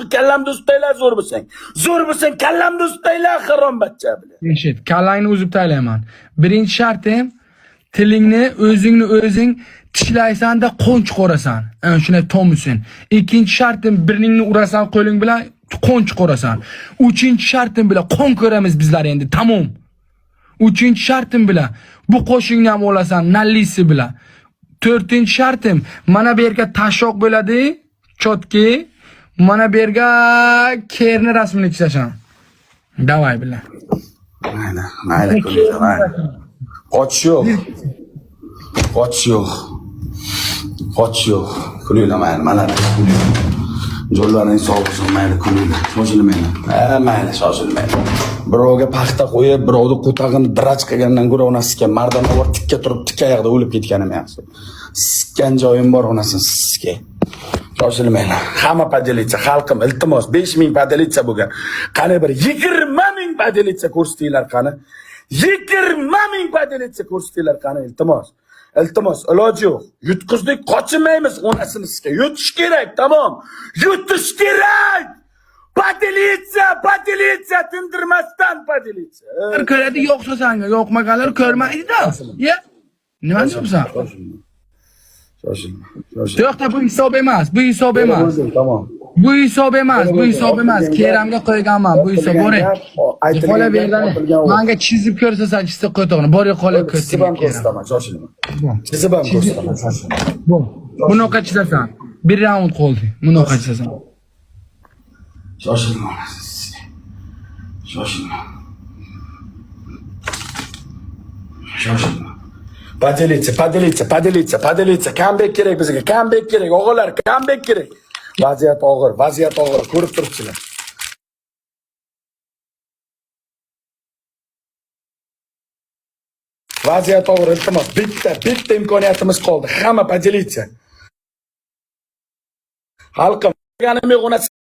Нахуй kallamni uzib zo'r bo'lsang. Zo'r bo'lsang kallamni uzib tayla, harom bachcha bilan. Eshit, kallangni uzib taylayman. Birinchi shartim tilingni o'zingni o'zing tishlaysanda qon chiqarasan. Ana shunday tomusin. Ikkinchi shartim birningni urasan qo'ling bilan qon chiqarasan. Uchinchi shartim bilan qon ko'ramiz bizlar endi, tamom. Uchinchi shartim bilan bu qo'shingni ham olasan nallisi bilan. To'rtinchi shartim mana bu yerga tashoq bo'ladi, chotki. Mana bu yerga kerni rasmini chizasan. Давай bilan. Mayli, mayli, kulinglar, mayli. Qochish yo'q. Qochish yo'q. Qochish yo'q. Kulinglar, mayli, mana kulinglar. Jo'llaring sog' bo'lsin, mayli, kulinglar. Shoshilmanglar. Ha, mayli, shoshilmanglar. Birovga paxta qo'yib, birovni qo'tag'ini drach qilgandan ko'ra onasiga mardanavor tikka turib, tikka oyoqda o'lib ketganim yaxshi. Sikkan joyim bor onasini sizga. Shoshilmanglar. Hamma поделиться, xalqim, iltimos, 5000 поделиться bo'lgan. Qani bir 20 ming поделиться ko'rsatinglar qani. 20 ming поделиться ko'rsatinglar qani, iltimos. Iltimos, iloji yo'q. Yutqizdik, qochmaymiz onasini sizga. Yutish kerak, tamom. Yutish kerak. Поделиться, поделиться, tindirmasdan поделиться. Ko'radi yo'qsa sanga, yo'qmaganlar ko'rmaydi-da. Ya. Nima deyapsan? Shoshilma. Shoshilma. Shoshilma. Yo'qda bu hisob emas, bu hisob emas. Tamom. Bu hisob emas, bu hisob emas. Keramga qo'yganman, bu hisob boring. Qola berdan. Manga chizib ko'rsasan, chizib qo'ytoqni. Bor qo'la Chizib ham ko'rsataman, shoshilma. Chizib ham ko'rsataman, shoshilma. Bunaqa chizasan. Bir raund qoldi. Bunaqa chizasan. Shoshilma. Shoshilma. Shoshilma. Поделиться, поделиться, поделиться, поделиться. Comeback kerak bizga, comeback kerak, o'g'illar, comeback kerak. Vaziyat og'ir, vaziyat og'ir, ko'rib turibsizlar. Vaziyat og'ir, iltimos, bitta, bitta imkoniyatimiz qoldi. Hamma поделиться. Xalqim, yo'q, onasi